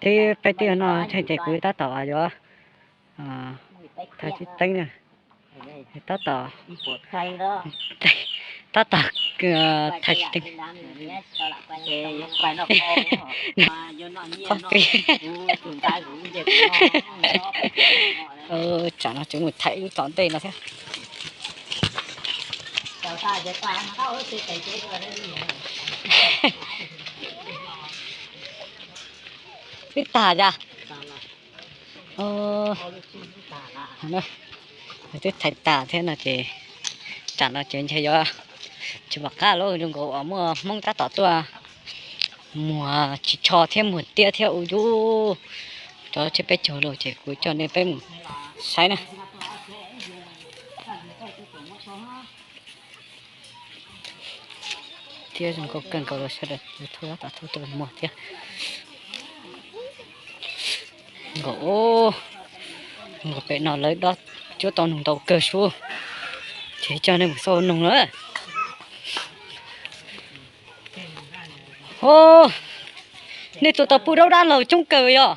Twb peb twb noj tsheej ces kuv tab tom yuav thaj tsib teeb na. Tab tom, tab tom thaj tsib teeb. Qhov peb, tsam no tseem mus thaiv lub tom ntej no thiab. Twb tag ya. Twb thaiv tas thiab no ces, tsam no ces ntshe yuav tsis pom qab lawm, zoo nkaus uas muaj Hmoob tab tom tuaj muag ris tsho thiab muag tiab thiab u yub. Cov tsiab peb caug los ces kuv coj nej peb mus saib na. Thiab zoo nkauj kawg nkaus los sawv daws, YouTube tab tom tuaj muag thiab. Nkaus, nkaus pem no lawv dob cuab tau noog ntau kawg sub, ces coj nej mus xauj noog na. Os, nej tua tau pub daub dab laug coob kawg yog?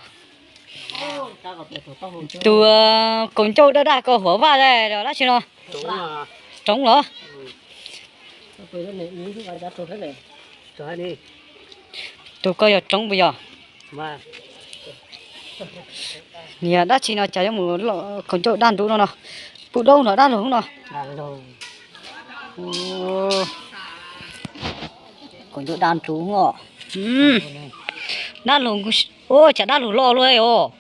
Tus kaus ncauj daj daj ko huam vaj dab tsi no? Tsoov los? Tus ko yog Tsoov puas yog? Niam dab tsi no cas yuav mus kaus ncauj daj nruv no no? Pub daub no dab laug no. Kaus ncauj daj nruv os. Dab laug, ua cas dab laug loj luaj os.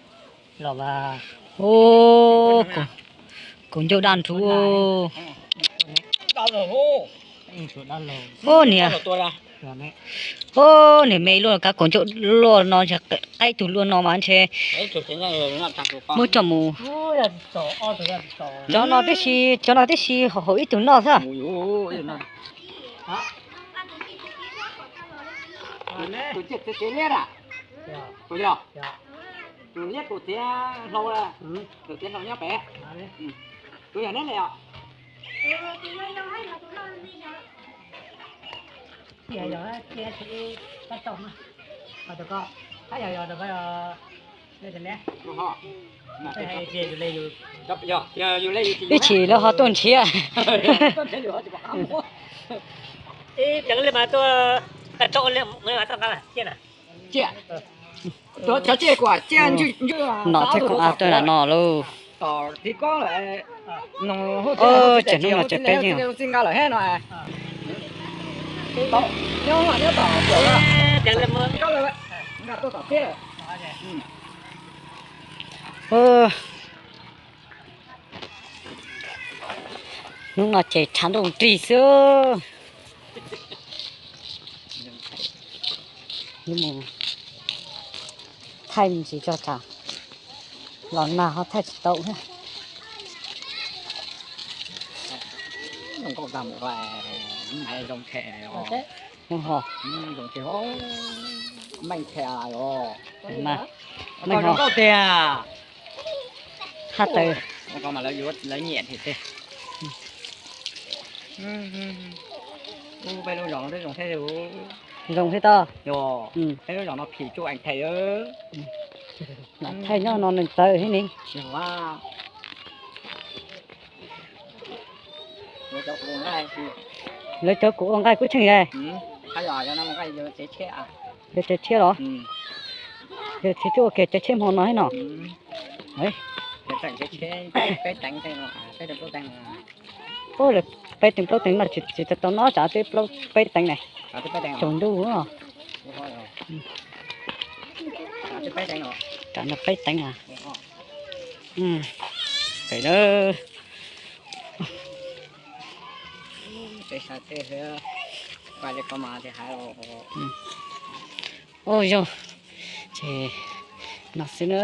Kaus ncauj daj nruv. Ub niam, ub niam me luaj kav kaus ncauj luaj no, qaib tug luaj no mas ntshe muab coj mus. Cov no tib si, cov no tib si haum ib tug noj xwb. Tus liab tus txiv hlau, tus txiv hlau nyob pem, tus yog neb ne os. Ib chim lawv ho tuaj nrhiav. Nom thiab koom av tuaj nram no lauj. Tseem hnub no tseem peb yeej. Hnub no ces tshav ntuj nrig xwb. Yuav mus thaij me ntsis tso tsam los nag ho thaij tsis tau thiab. Zoo nkauj tag mus, zoo thiab, meej thiab os. Meej zoo nkauj tiag. Haj tawm. Lawv nyiam thiab. Peb lub zos no zoo thiab. Zoo thiab tod. Peb lub zos no phim tsuj ees thiab. Lam thaij nyob no nws txawv thiab ne. Lawv cov kuv ua nqaij kub tsheej. Lawv tsev tshiab los? Yog tsis tuaj ua ke tsev tshiab hmo no thiab no. Peb teev plaub teev no tsis tau noj tsam twb peb teev ne. Tsaus ntuj. Tsam no peb teev a. Pem na. Ua zoo, ces no xwb na.